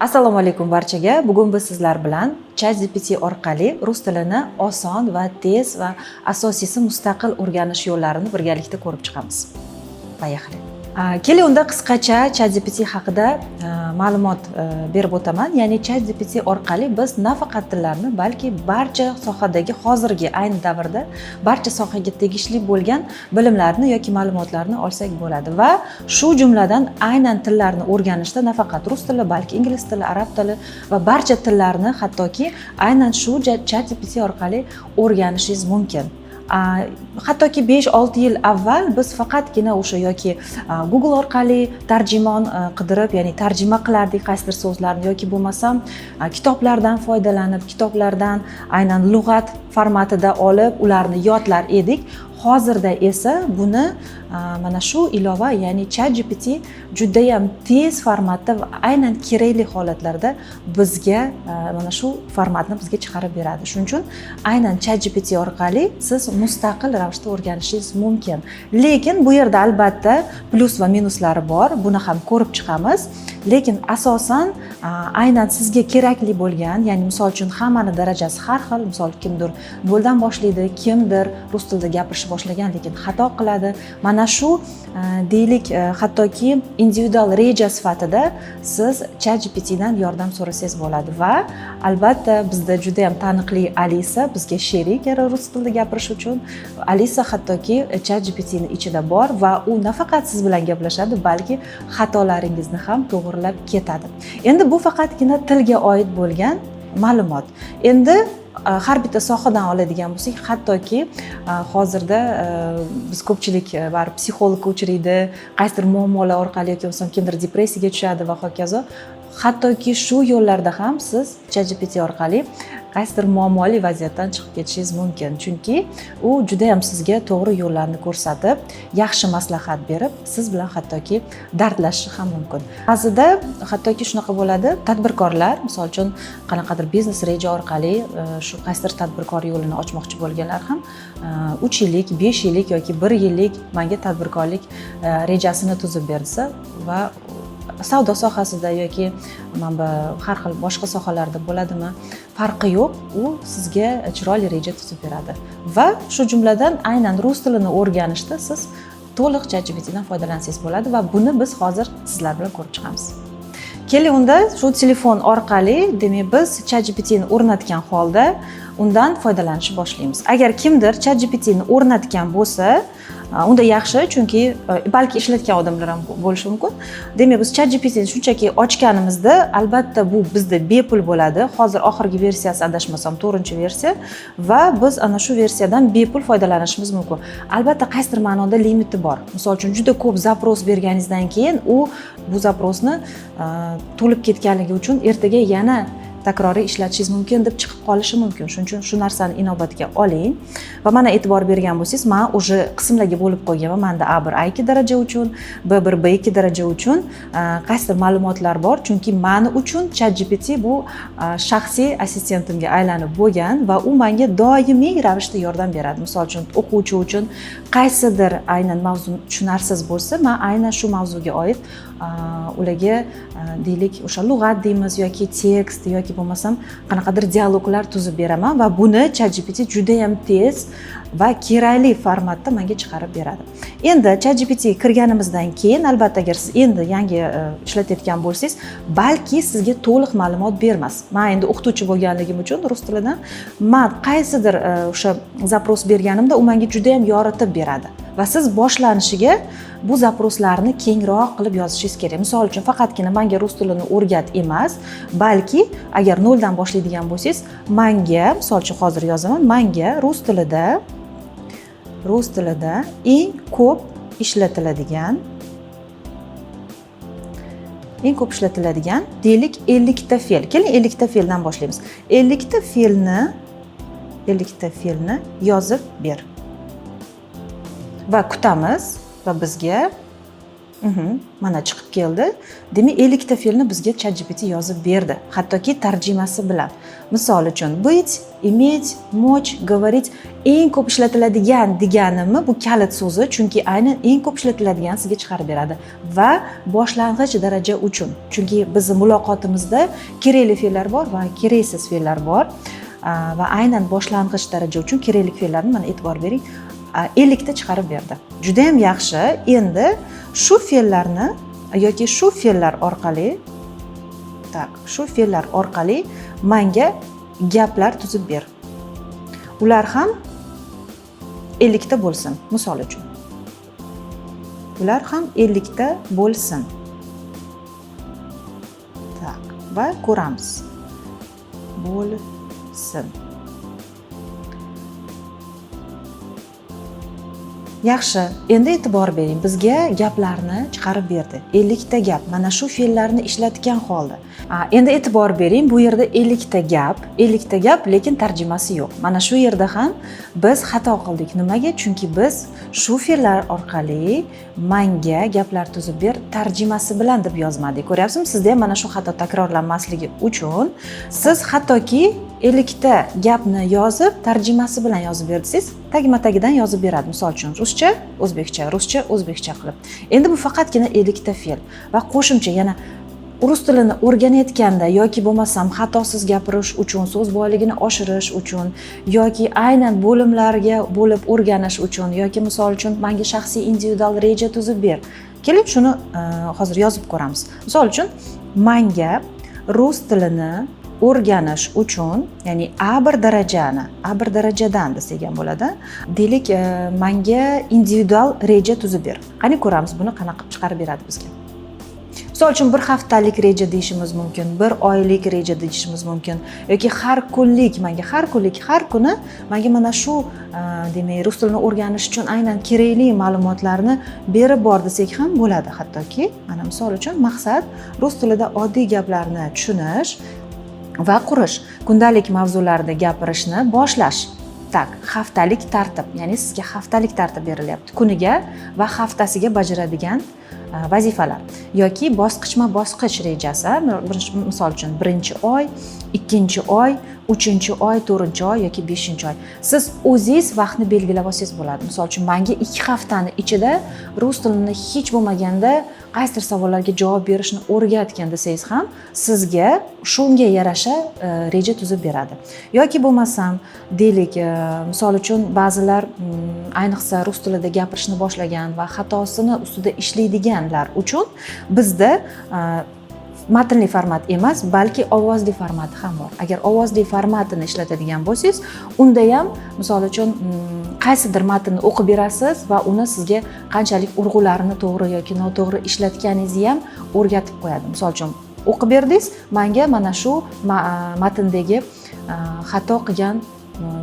Assalomu alaykum barchaga. Bugun biz sizlar bilan ChatGPT orqali rus tilini oson va tez va asosiysi, mustaqil o'rganish yo'llarini birgalikda ko'rib chiqamiz. Поехали. Keling, unda qisqacha ChatGPT haqida ma'lumot berib o'taman. Ya'ni ChatGPT orqali biz nafaqat tillarni, balki barcha sohadagi, hozirgi ayni davrda barcha sohaga tegishli bo'lgan bilimlarni yoki ma'lumotlarni olsak bo'ladi va shu jumladan aynan tillarni o'rganishda nafaqat rus tili, balki ingliz tili, arab tili va barcha tillarni hattoki aynan shu ChatGPT orqali o'rganishingiz mumkin. Hattoki 5-6 yil avval biz faqatgina o'sha yoki Google orqali tarjimon qidirib, ya'ni tarjima qilardik qaysidir so'zlarni yoki bo'lmasam kitoblardan foydalanib, kitoblardan aynan lug'at formatida olib, ularni yodlar edik. Hozirda esa buni mana shu ilova, ya'ni ChatGPT judayam tez formatda va aynan kerakli holatlarda bizga mana shu formatni bizga chiqarib beradi. Shuning uchun aynan ChatGPT orqali siz mustaqil ravishda o'rganishingiz mumkin. Lekin bu yerda albatta plyus va minuslari bor, buni ham ko'rib chiqamiz. Lekin asosan aynan sizga kerakli bo'lgan, ya'ni misol uchun, hammani darajasi har xil. Misol, kimdir noldan boshlaydi, kimdir rus tilida gapirishni boshlagan, lekin xato qiladi. Mana shu deylik, hattoki individual reja sifatida siz ChatGPTdan yordam so'rasangiz bo'ladi. Va albatta bizda juda yam taniqli Alisa bizga sherik rus tilida gapirish uchun. Alisa hattoki ChatGPTni ichida bor va u nafaqat siz bilan gaplashadi, balki xatolaringizni ham to'g'irlab ketadi. Endi bu faqatgina tilga oid bo'lgan ma'lumot. Endi har bitta sohadan oladigan bo'lsak, hattoki hozirda biz ko'pchilik baribir psixologga uchraydi qaysidir muammolar orqali yoki bo'lmasam kimdir depressiyaga tushadi va hokazo. Hattoki shu yo'llarda ham siz ChatGPT orqali qaysidir muammoli vaziyatdan chiqib ketishingiz mumkin, chunki u judayam sizga to'g'ri yo'llarni ko'rsatib, yaxshi maslahat berib, siz bilan hattoki dardlashishi ham mumkin. Ba'zida hattoki shunaqa bo'ladi, tadbirkorlar, misol uchun, qanaqadir biznes reja orqali shu qaysidir tadbirkor yo'lini ochmoqchi bo'lganlar ham 3 yillik, 5 yillik yoki bir yillik manga tadbirkorlik rejasini tuzib ber desa va savdo sohasida yoki mana bu har xil boshqa sohalarda bo'ladimi, farqi yo'q, u sizga chiroyli reja tuzib beradi. Va shu jumladan aynan rus tilini o'rganishda siz to'liq ChatGPTdan foydalansangiz bo'ladi va buni biz hozir sizlar bilan ko'rib chiqamiz. Keling, unda shu telefon orqali, demak, biz ChatGPTni o'rnatgan holda undan foydalanishni boshlaymiz. Agar kimdir ChatGPTni o'rnatgan bo'lsa, unda yaxshi, chunki balki ishlatgan odamlar ham bo'lishi mumkin. Demak, biz ChatGPTni shunchaki ochganimizda, albatta bu bizda bepul bo'ladi. Hozir oxirgi versiyasi, adashmasam, to'rtinchi versiya va biz ana shu versiyadan bepul foydalanishimiz mumkin. Albatta qaysidir ma'noda limiti bor. Misol uchun, juda ko'p запрос berganingizdan keyin u bu запрос ni to'lib ketganligi uchun ertaga yana takroriy ishlatishingiz mumkin deb chiqib qolishi mumkin. Shuning uchun shu narsani inobatga oling. Va mana, e'tibor bergan bo'lsangiz, man уже qismlarga bo'lib qo'yganman. Manda A1, A2 daraja uchun, B1, B2 daraja uchun qaysidir ma'lumotlar bor, chunki mani uchun ChatGPT bu shaxsiy assistentimga aylanib bo'lgan va u menga doimiy ravishda yordam beradi. Misol uchun, o'quvchi uchun qaysidir aynan mavzu tushunarsiz bo'lsa, man aynan shu mavzuga oid ularga deylik, o'sha lug'at deymiz yoki tekst yoki bo'lmasam qanaqadir dialoglar tuzib beraman va buni ChatGPT judayam tez va kerakli formatda menga chiqarib beradi. Endi ChatGPT kirganimizdan keyin, albatta, agar siz endi yangi ishlatayotgan bo'lsangiz, balki sizga to'liq ma'lumot bermas. Man endi o'qituvchi bo'lganligim uchun rus tilidan man qaysidir o'sha запрос berganimda u menga judayam yoritib beradi va siz boshlanishiga bu запрос larni kengroq qilib yozishingiz kerak. Misol uchun, faqatgina manga rus tilini o'rgat emas, balki agar noldan boshlaydigan bo'lsangiz, manga, misol uchun, hozir yozaman, manga rus tilida eng ko'p ishlatiladigan, deylik, 50 ta fe'l. Keling, 50 ta fe'ldan boshlaymiz. 50 ta fe'lni yozib ber va kutamiz va bizga Mana chiqib keldi. Demak, 50 ta fe'lni bizga ChatGPT yozib berdi, hattoki tarjimasi bilan. Misol uchun, быть, иметь, мочь, говорить. Eng ko'p ishlatiladigan deganimni bu kalit so'zi, chunki aynan eng ko'p ishlatiladigan sizga chiqarib beradi va boshlang'ich daraja uchun, chunki bizni muloqotimizda kerakli fe'llar bor va keraksiz fe'llar bor. Va aynan boshlang'ich daraja uchun kerakli fe'llarni, mana, e'tibor bering, 50 ta chiqarib berdi. Judayam yaxshi. Endi shu fe'llarni yoki shu fe'llar orqali, так, shu fe'llar orqali manga gaplar tuzib ber, ular ham 50 ta bo'lsin. Misol uchun, ular ham 50 ta bo'lsin. Так, va ko'ramiz. Bo'lsin. Yaxshi, endi e'tibor bering, bizga gaplarni chiqarib berdi, 50 ta gap, mana shu fe'llarni ishlatgan holda. Endi e'tibor bering, bu yerda 50 ta gap, 50 ta gap, lekin tarjimasi yo'q. Mana shu yerda ham biz xato qildik. Nimaga? Chunki biz shu fe'llar orqali manga gaplar tuzib ber tarjimasi bilan deb yozmadik. Ko'ryapsizmi? Sizda ham mana shu xato takrorlanmasligi uchun siz hattoki 50 ta gapni yozib, tarjimasi bilan yozib ber desangiz, tagma tagidan yozib beradi. Misol uchun, ruscha, o'zbekcha, ruscha, o'zbekcha qilib. Endi bu faqatgina 50 ta fe'l va qo'shimcha yana rus tilini o'rganayotganda yoki bo'lmasam xatosiz gapirish uchun, so'z boyligini oshirish uchun yoki aynan bo'limlarga bo'lib o'rganish uchun yoki, misol uchun, manga shaxsiy individual reja tuzib ber. Keling, shuni hozir yozib ko'ramiz. Misol uchun, manga rus tilini o'rganish uchun, ya'ni A1 darajani, A1 darajadan desak ham bo'ladi, deylik, manga individual reja tuzib ber. Qani, ko'ramiz, buni qanaqa qilib chiqarib beradi bizga. Misol uchun, bir haftalik reja deyishimiz mumkin, bir oylik reja deyishimiz mumkin yoki har kunlik, manga har kunlik, har kuni manga mana shu demak, rus tilini o'rganish uchun aynan kerakli ma'lumotlarni berib bor desak ham bo'ladi. Hattoki, mana, misol uchun, maqsad: rus tilida oddiy gaplarni tushunish va qurish, kundalik mavzularda gapirishni boshlash. Так, haftalik tartib, ya'ni sizga haftalik tartib berilyapti, kuniga va haftasiga bajaradigan vazifalar yoki bosqichma bosqich rejasi. Misol uchun, birinchi oy, ikkinchi oy, uchinchi oy, to'rtinchi oy yoki beshinchi oy. Siz o'zingiz vaqtni belgilab olsangiz bo'ladi. Misol uchun, manga 2 haftani ichida rus tilini hech bo'lmaganda qaysidir savollarga javob berishni o'rgatgin desangiz ham, sizga shunga yarasha reja tuzib beradi. Yoki bo'lmasam, deylik, misol uchun, ba'zilar, ayniqsa rus tilida gapirishni boshlagan va xatosini ustida ishlaydiganlar uchun bizda matnli format emas, balki ovozli formati ham bor. Agar ovozli formatini ishlatadigan bo'lsangiz, unda ham, misol uchun, qaysidir matnni o'qib berasiz va uni sizga qanchalik urg'ularini to'g'ri yoki noto'g'ri ishlatganingizni ham o'rgatib qo'yadi. Misol uchun, o'qib berdingiz, manga mana shu matndagi xato qilgan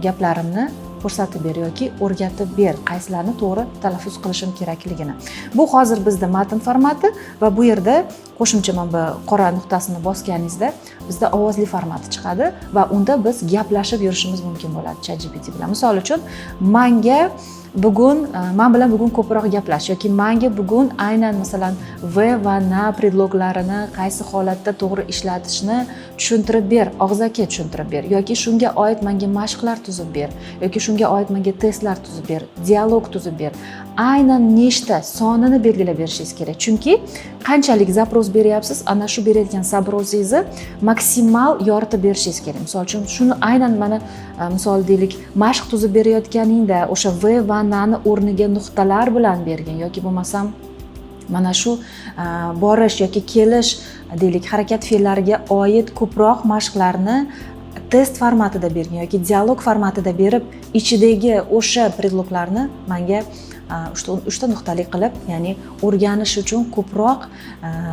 gaplarimni ko'rsatib ber yoki o'rgatib ber, qaysilarini to'g'ri talaffuz qilishim kerakligini. Bu hozir bizda matn formati va bu yerda qo'shimcha mana bu qora nuqtasini bosganingizda bizda ovozli formati chiqadi va unda biz gaplashib yurishimiz mumkin bo'ladi ChatGPT bilan. Misol uchun, manga bugun man bilan bugun ko'proq gaplash yoki manga bugun aynan, masalan, в va на предлог larini qaysi holatda to'g'ri ishlatishni tushuntirib ber, og'zaki tushuntirib ber yoki shunga oid manga mashqlar tuzib ber yoki shunga oid manga testlar tuzib ber, dialog tuzib ber. Aynan nechta sonini belgilab berishingiz kerak, chunki qanchalik запрос beryapsiz, ana shu berayotgan запрос ingizni maksimal yoritib berishingiz kerak. Misol uchun, shuni aynan mana misol, deylik, mashq tuzib berayotganingda o'sha в va на ni o'rniga nuqtalar bilan bergin yoki bo'lmasam mana shu borish yoki kelish, deylik, harakat fe'llariga oid ko'proq mashqlarni test formatida bergin yoki dialog formatida berib, ichidagi o'sha предлог larni manga uchta nuqtali qilib, ya'ni o'rganish uchun ko'proq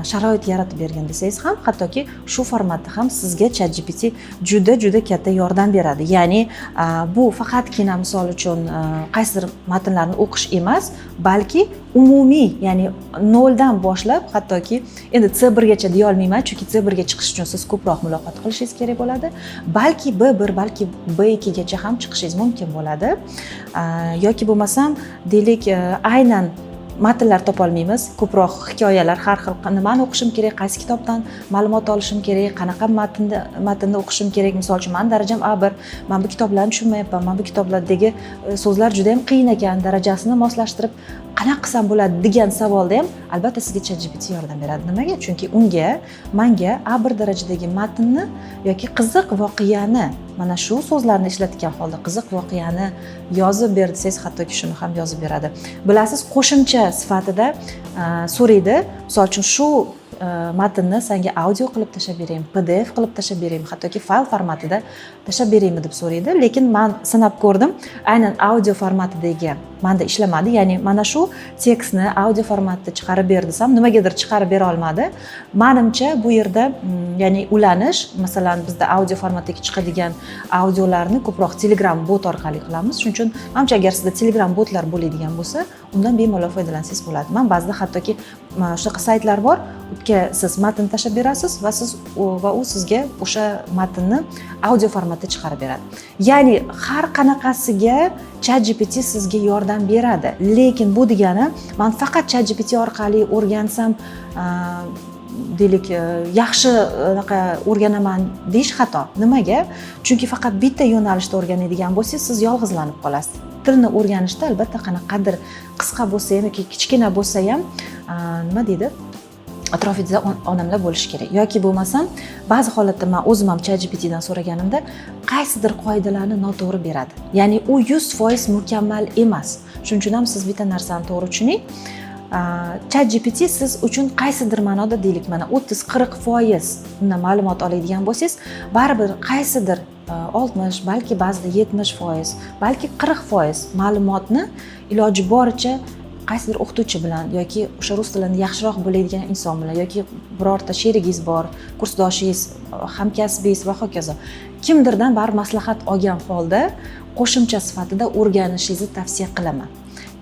sharoit yaratib bergin desangiz ham, hattoki shu formatda ham sizga ChatGPT juda juda katta yordam beradi. Ya'ni bu faqatgina, misol uchun, qaysidir matnlarni o'qish emas, balki umumiy, ya'ni noldan boshlab, hattoki endi C1 gacha deya olmayman, chunki C1 ga chiqish uchun siz ko'proq muloqot qilishingiz kerak bo'ladi, balki B1, balki B2 gacha ham chiqishingiz mumkin bo'ladi. Yoki bo'lmasam, deylik, aynan Matnlar topolmaymiz, ko'proq hikoyalar har xil. Nimani o'qishim kerak, qaysi kitobdan ma'lumot olishim kerak, qanaqa matnni o'qishim kerak? Misol uchun, mani darajam A1, man bu kitoblarni tushunmayapman, man bu kitoblardagi so'zlar juda yam qiyin ekan, darajasini moslashtirib qanaqa qilsam bo'ladi degan savolda ham albatta sizga ChatGPT yordam beradi. Nimaga? Chunki unga manga A1 darajadagi matnni yoki qiziq voqeani, mana shu so'zlarni ishlatgan holda qiziq voqeani yozib ber desangiz, hattoki shuni ham yozib beradi. Bilasiz, qo'shimcha sifatida so'raydi. Misol uchun, shu matnni sanga audio qilib tashlab beraymi, PDF qilib tashlab beraymi, hattoki fayl formatida tashlab beraymi deb so'raydi. Lekin man sinab ko'rdim, aynan audio formatidagi manda ishlamadi. Ya'ni mana shu tekstni audio formatda chiqarib ber desam, nimagadir chiqarib bera olmadi. Manimcha, bu yerda ya'ni ulanish, masalan, bizda audio formatdagi chiqadigan audiolarni ko'proq Telegram bot orqali qilamiz. Shuning uchun, manimcha, agar sizda Telegram botlar bo'ladigan bo'lsa, undan bemalol foydalansangiz bo'ladi. Man ba'zida hattoki mana shunaqa saytlar bor, unga siz matn tashlab berasiz va u sizga o'sha matnni audio formatda chiqarib beradi. Ya'ni har qanaqasiga ChatGPT sizga yordam beradi. Lekin bu degani man faqat ChatGPT orqali o'rgansam, deylik, yaxshi anaqa o'rganaman deyish xato. Nimaga? Chunki faqat bitta yo'nalishda o'rganadigan bo'lsangiz, siz yolg'izlanib qolasiz. Tilni o'rganishda albatta qanaqadir qisqa bo'lsa ham yoki kichkina bo'lsa ham, nima deydi, atrofingizda odamlar bo'lishi kerak. Yoki bo'lmasam, ba'zi holatda man o'zim ham ChatGPTdan so'raganimda qaysidir qoidalarni noto'g'ri beradi. Ya'ni u 100% mukammal emas. Shuning uchun ham siz bitta narsani to'g'ri tushuning: ChatGPT siz uchun qaysidir ma'noda, deylik, mana 30-40% undan ma'lumot oladigan bo'lsangiz, baribir qaysidir 60, balki ba'zida 70%, balki 40% ma'lumotni iloji boricha qaysidir o'qituvchi bilan yoki o'sha rus tilini yaxshiroq biladigan inson bilan yoki birorta sherigingiz bor, kursdoshingiz, hamkasbingiz va hokazo, kimdirdan baribir maslahat olgan holda qo'shimcha sifatida o'rganishingizni tavsiya qilaman.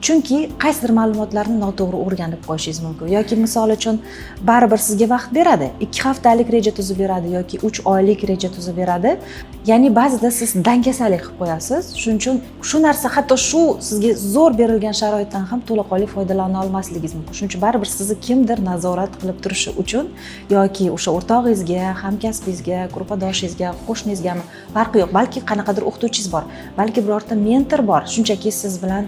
Chunki qaysidir ma'lumotlarni noto'g'ri o'rganib qo'yishingiz mumkin. Yoki, misol uchun, baribir sizga vaqt beradi, 2 haftalik reja tuzib beradi yoki 3 oylik reja tuzib beradi. Ya'ni ba'zida siz dangasalik qilib qo'yasiz. Shuning uchun shu narsa, hatto shu sizga zo'r berilgan sharoitdan ham to'laqonli foydalana olmasligingiz mumkin. Shuning uchun baribir sizni kimdir nazorat qilib turishi uchun yoki o'sha o'rtog'ingizga, hamkasbingizga, gruppadoshingizga, qo'shningizgami, farqi yo'q, balki qanaqadir o'qituvchingiz bor, balki birorta mentor bor, shunchaki siz bilan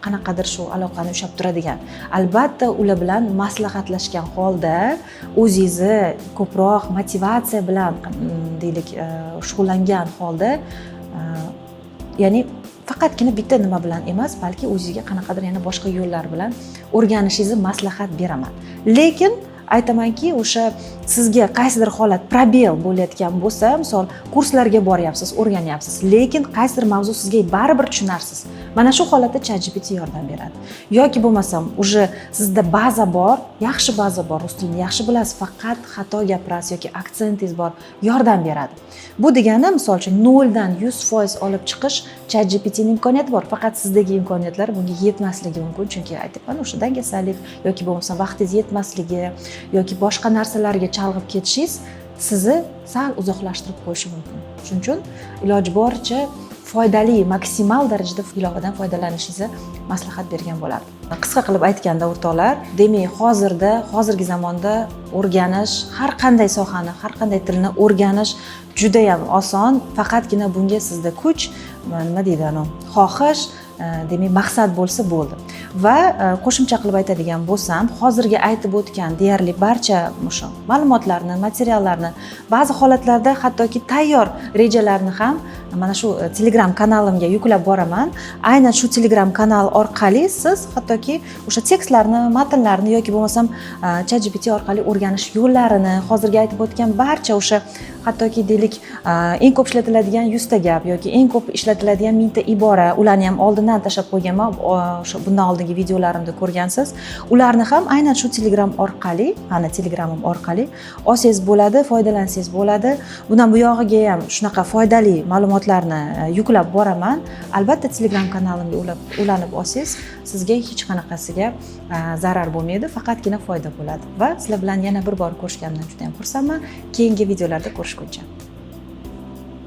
qanaqadir shu aloqani ushlab turadigan, albatta ular bilan maslahatlashgan holda o'zingizni ko'proq motivatsiya bilan, deylik, shug'ullangan holda, ya'ni faqatgina bitta nima bilan emas, balki o'zingizga qanaqadir yana boshqa yo'llar bilan o'rganishingizni maslahat beraman. Lekin aytamanki, o'sha sizga qaysidir holat пробел bo'layotgan bo'lsa, misol, kurslarga boryapsiz, o'rganyapsiz, lekin qaysidir mavzu sizga baribir tushunarsiz, mana shu holatda ChatGPT yordam beradi. Yoki bo'lmasam, уже sizda baza bor, yaxshi baza bor, rus tilini yaxshi bilasiz, faqat xato gapirasiz yoki aksentingiz bor, yordam beradi. Bu degani, misol uchun, 0dan 100% olib chiqish ChatGPTni imkoniyati bor, faqat sizdagi imkoniyatlar bunga yetmasligi mumkin. Chunki aytyapman, o'sha dangasalik yoki bo'lmasam vaqtingiz yetmasligi yoki boshqa narsalarga chalg'ib ketishingiz sizni sal uzoqlashtirib qo'yishi mumkin. Shuning uchun iloji boricha foydali, maksimal darajada ilovadan foydalanishingizni maslahat bergan bo'lardim. Qisqa qilib aytganda, o'rtoqlar, demak, hozirda, hozirgi zamonda o'rganish, har qanday sohani, har qanday tilni o'rganish judayam oson. Faqatgina bunga sizda kuch, nima deydi, anavi xohish, demak, maqsad bo'lsa bo'ldi. Va qo'shimcha qilib aytadigan bo'lsam, hozirgi aytib o'tgan deyarli barcha o'sha ma'lumotlarni, materiallarni, ba'zi holatlarda hattoki tayyor rejalarni ham mana shu Telegram kanalimga yuklab boraman. Aynan shu Telegram kanal orqali siz hattoki o'sha tekstlarni, matnlarni yoki bo'lmasam ChatGPT orqali o'rganish yo'llarini, hozirgi aytib o'tgan barcha o'sha, hattoki, deylik, eng ko'p ishlatiladigan 100 ta gap yoki eng ko'p ishlatiladigan 1000 ta ibora, ularni ham oldindan tashlab qo'yganman. O'sha bundan oldingi videolarimda ko'rgansiz. Ularni ham aynan shu Telegram orqali, ana Telegramim orqali olsangiz bo'ladi, foydalansangiz bo'ladi. Bundan buyog'iga ham shunaqa foydali ma'lumotlarni yuklab boraman. Albatta Telegram kanalimga ulanib olsangiz, sizga hech qanaqasiga zarar bo'lmaydi, faqatgina foyda bo'ladi. Va sizlar bilan yana bir bor ko'rishganimdan juda yam xursandman. Keyingi videolarda ko'rishguncha.